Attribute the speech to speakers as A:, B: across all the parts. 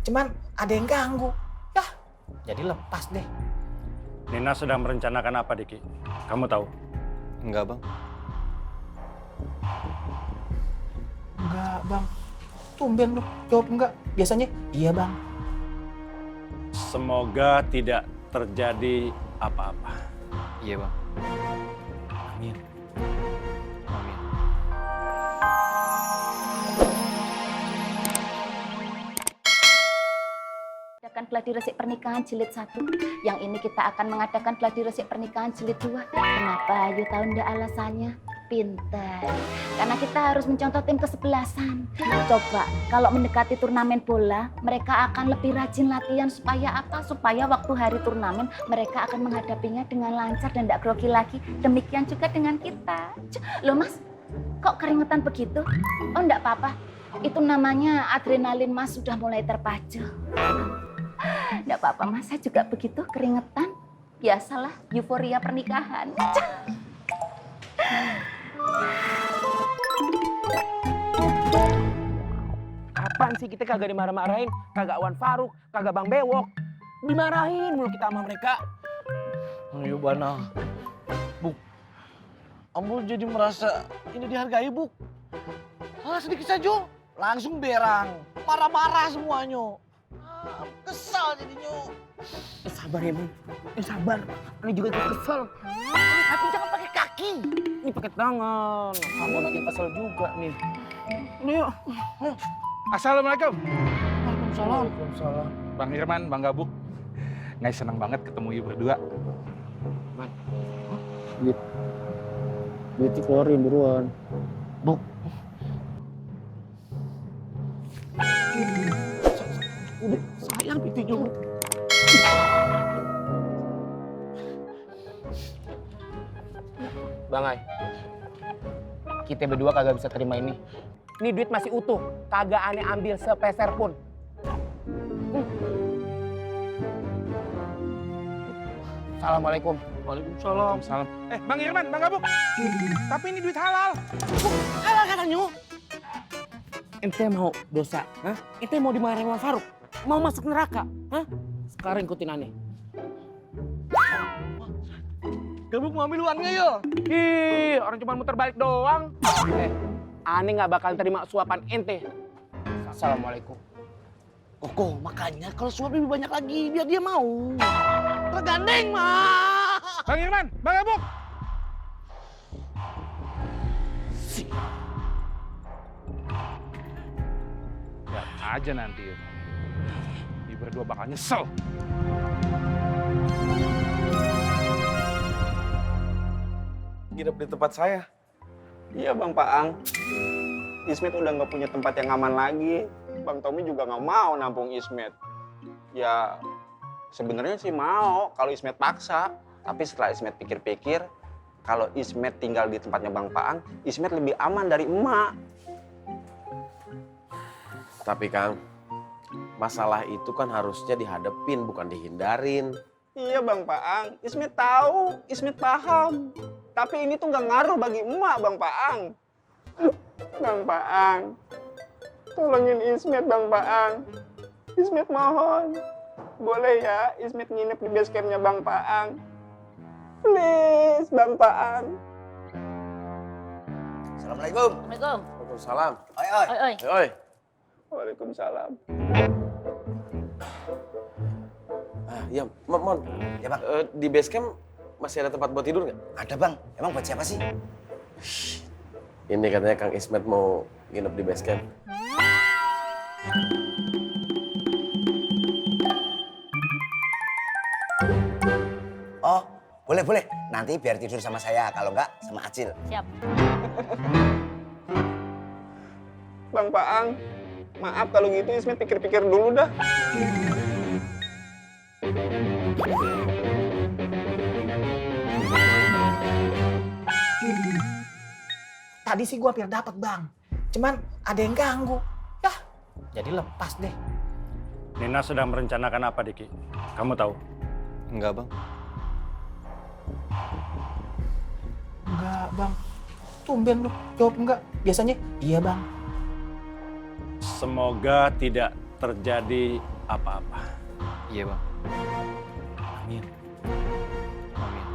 A: Cuman ada yang ganggu. Yah, jadi lepas deh.
B: Nina sedang merencanakan apa, Diki? Kamu tahu?
C: Enggak, Bang.
A: Enggak, Bang. Tumben lu jawab enggak. Biasanya iya, Bang.
B: Semoga tidak terjadi apa-apa.
C: Iya, Bang.
A: Amin.
C: Amin.
D: Mengadakan gladi resik pernikahan jilid 1. Yang ini kita akan mengadakan gladi resik pernikahan jilid 2. Kenapa? Ayo tahu ndak alasannya? Pintar. Karena kita harus mencontoh tim kesebelasan. Coba kalau mendekati turnamen bola, mereka akan lebih rajin latihan supaya apa? Supaya waktu hari turnamen mereka akan menghadapinya dengan lancar dan tidak grogi lagi. Demikian juga dengan kita. Loh Mas, kok keringetan begitu? Oh enggak apa-apa. Itu namanya adrenalin Mas sudah mulai terpacu. Enggak apa-apa Mas, saya juga begitu keringetan. Biasalah euforia pernikahan.
E: Kapan sih kita kagak dimarah-marahin? Kagak Wan Faruk, kagak Bang Bewok. Dimarahin mulu kita sama mereka.
F: Ayo Bana. Buk, Ambo jadi merasa ini dihargai, Buk. Salah sedikit saja, langsung berang. Marah-marah semuanya. Kesal jadinya.
E: Sabar ya Bang, sabar. Ini juga ikut kesel. Tapi jangan pakai kaki. Ini pakai tangan. Kamu nanti kesel juga nih. Ini yuk.
G: Assalamualaikum.
E: Waalaikumsalam.
F: Waalaikumsalam.
G: Bang Irman, Bang Gabuk. Nggak senang banget ketemu ibu berdua.
F: Duit keluarin buruan. Buk.
E: Udah sayang itu juga. Bang Ai, kita berdua kagak bisa terima ini. Ini duit masih utuh, kagak aneh ambil sepeser pun. Assalamualaikum.
F: Waalaikumsalam.
G: Salam. Bang Irman, Bang Gabuk. Tapi ini duit halal.
E: Halal katanya. Ente mau dosa, hah? Ente mau dimarahin sama Faruk? Mau masuk neraka, hah? Sekarang ikutin aneh.
F: Gabuk mau ambil uangnya ya?
E: Ih, orang cuma muter balik doang. Aneh nggak bakal terima suapan ente. Assalamualaikum.
F: Koko, makanya kalau suap lebih banyak lagi biar dia mau. Tergandeng mah.
G: Bang Irman, Bang Gabuk. Lihat aja nanti. Ibu berdua bakal nyesel.
H: Nginep di tempat saya. Iya Bang Paang. Ismet udah nggak punya tempat yang aman lagi. Bang Tommy juga nggak mau nampung Ismet. Ya sebenarnya sih mau kalau Ismet paksa. Tapi setelah Ismet pikir-pikir, kalau Ismet tinggal di tempatnya Bang Paang, Ismet lebih aman dari emak.
I: Tapi Kang, masalah itu kan harusnya dihadepin bukan dihindarin.
H: Iya Bang Paang, Ismet tahu, Ismet paham. Tapi ini tuh nggak ngaruh bagi emak Bang Paang. Bang Paang, tolongin Ismet Bang Paang. Ismet mohon, boleh ya Ismet nginep di base campnya Bang Paang. Please Bang Paang.
I: Assalamualaikum.
D: Assalamualaikum.
I: Waalaikumsalam.
D: Oi, oi.
I: Oi, oi.
H: Waalaikumsalam.
I: Iya, Mon. Ya Bang. Di base camp masih ada tempat buat tidur nggak?
J: Ada Bang, emang buat siapa sih?
I: Ini katanya Kang Ismet mau nginep di base camp.
J: Oh, boleh. Nanti biar tidur sama saya, kalau enggak sama Acil.
D: Siap.
H: Bang Paang, maaf kalau gitu Ismet pikir-pikir dulu dah.
A: Tadi sih gua hampir dapat, Bang. Cuman ada yang ganggu. Yah, jadi lepas deh.
B: Nina sedang merencanakan apa, Diki? Kamu tahu?
C: Enggak, Bang.
A: Enggak, Bang. Tumben lu jawab enggak. Biasanya iya, Bang.
B: Semoga tidak terjadi apa-apa.
C: Iya bang.
B: Amin.
C: Amin.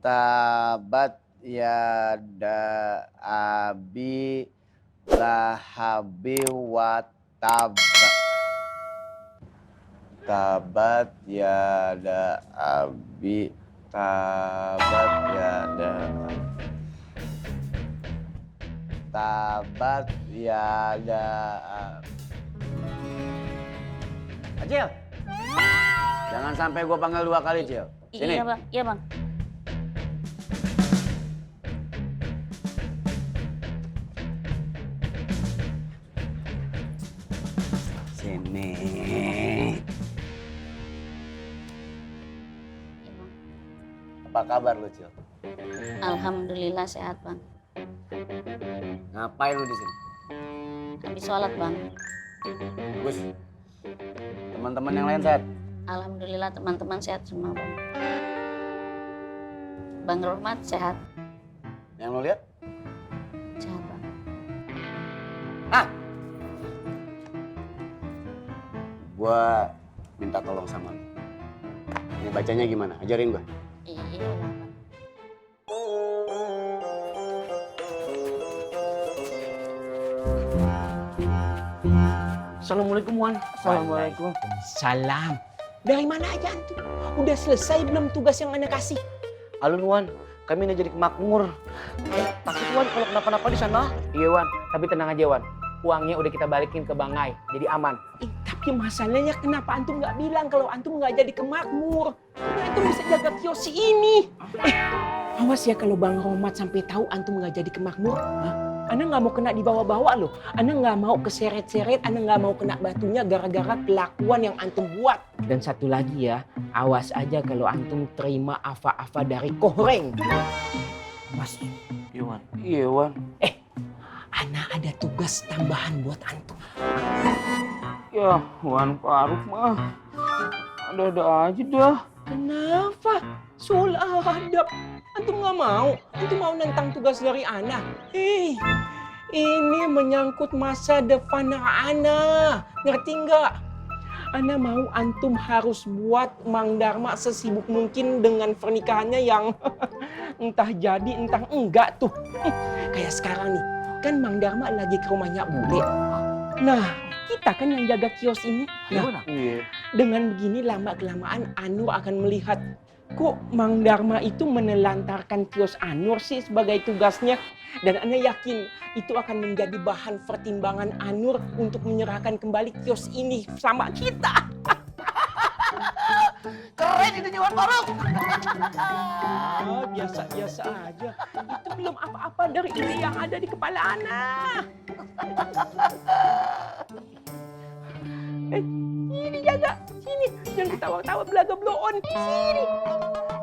E: Tabat yada abi lahabi wa tabba. Tabat yada abi tabat yada tabat yada Acil, jangan sampai gue panggil 2 kali, Cil. Sini.
D: Iya bang, iya bang.
E: Sini.
D: Iya, Bang.
E: Apa kabar lu, Cil?
D: Alhamdulillah sehat bang.
E: Ngapain lu di sini?
D: Habis sholat bang.
E: Bagus. Teman-teman yang lain sehat?
D: Alhamdulillah teman-teman sehat semua bang. Bang Rohmat sehat?
E: Yang lu lihat?
D: Sehat bang.
E: Gua minta tolong sama lu. Ini bacanya gimana? Ajarin gua.
D: Iya bang.
F: Assalamualaikum Wan. Assalamualaikum.
A: Salam. Dari mana aja antum? Udah selesai belum tugas yang Anda kasih?
F: Alun Wan, kami ini jadi kemakmur. Takut Wan kalau kenapa-napa di sana. Iya Wan, tapi tenang aja Wan. Uangnya udah kita balikin ke Bangai, jadi aman.
A: Tapi masalahnya kenapa antum nggak bilang kalau antum nggak jadi kemakmur? Karena antum bisa jaga kios ini. Awas ya kalau Bang Rohmat sampai tahu antum nggak jadi kemakmur. Anda nggak mau kena dibawa-bawa loh. Anda nggak mau keseret-seret, Anda nggak mau kena batunya gara-gara kelakuan yang antum buat. Dan satu lagi ya, awas aja kalau antum terima apa-apa dari Kohreng. Mas,
F: Iya Wan. Iya Wan.
A: Ana ada tugas tambahan buat antum.
F: Ya Wan Faruk mah. Ada-ada aja dah.
A: Kenapa? Soal adab. Antum nggak mau? Antum mau nentang tugas dari Ana? Ini menyangkut masa depan Ana. Ngerti nggak? Ana mau antum harus buat Mang Darma sesibuk mungkin dengan pernikahannya yang entah jadi entah enggak tuh. Kayak sekarang nih, kan Mang Darma lagi ke rumahnya Bule. Nah, kita kan yang jaga kios ini. Nah,
F: Iya.
A: dengan begini lama-kelamaan Anur akan melihat kok Mang Darma itu menelantarkan kios Anur sih sebagai tugasnya. Dan Ana yakin itu akan menjadi bahan pertimbangan Anur untuk menyerahkan kembali kios ini sama kita.
F: Keren itu Wan Faruk.
A: Biasa-biasa aja. Itu belum apa-apa dari ide yang ada di kepala Ana. Sini jaga, sini. Jangan ketawa-tawa belaga blow on. Sini.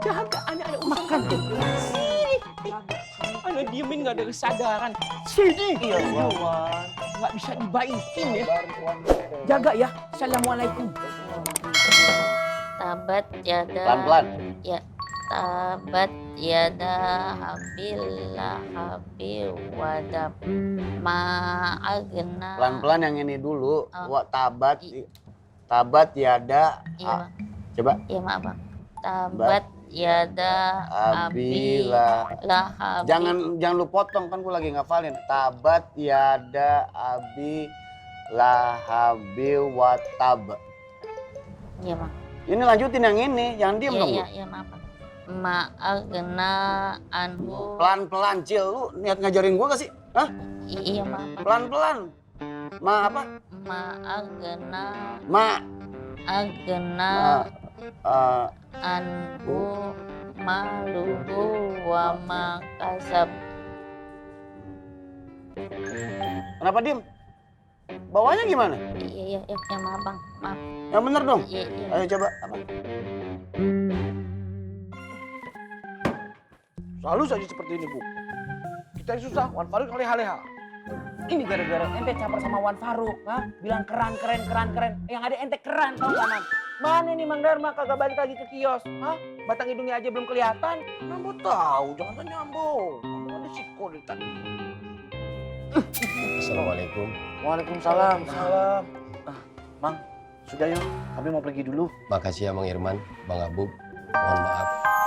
A: Jaga, Ana ada makan tuh. Sini. Ana diemin nggak ada kesadaran. Sini.
F: Iya Wan.
A: Nggak bisa dibaikin ya. Jaga ya. Assalamualaikum.
D: Tabat yada.
E: Pelan-pelan.
D: Ya. Tabat yada habillah habil wadab ma'agna.
E: Pelan-pelan yang ini dulu.
D: Oh.
E: Wa tabat tabat yada.
D: Iya bang.
E: Coba.
D: Iya maaf bang. Tabat yada
E: Abila.
D: lahabi.
E: Jangan lu potong kan gua lagi ngafalin. Tabat yada abi lahabi wa tab.
D: Iya bang.
E: Ini lanjutin yang ini, jangan diem dong.
D: Iya maaf bang. Ma'agna anhu.
E: Pelan-pelan, Cil. Lu niat ngajarin gua gak sih? Hah?
D: Iya maaf bang.
E: Pelan-pelan. Ma apa?
D: Ma'agna
E: Agna.
D: anhu maluhu wa makasab.
E: Kenapa diem? Bawahnya gimana?
D: Iya maaf bang. Maaf.
E: Yang bener dong.
D: Iya.
E: Ayo coba. Apa?
F: Selalu saja seperti ini Bu. Kita yang susah, Wan Faruk yang leha-leha. Ini gara-gara ente caper sama Wan Faruk, ha? Bilang keren. Yang ada ente keren tau gak Man? Mana nih Mang Darma kagak balik lagi ke kios, ha? Batang hidungnya aja belum kelihatan. Ambo tahu, jangan tanya Ambo. Ini siko dari tadi.
K: Assalamualaikum.
F: Waalaikumsalam. Mang, sudah yuk. Kami mau pergi dulu.
K: Makasih ya Bang Irman, Bang Abub. Mohon maaf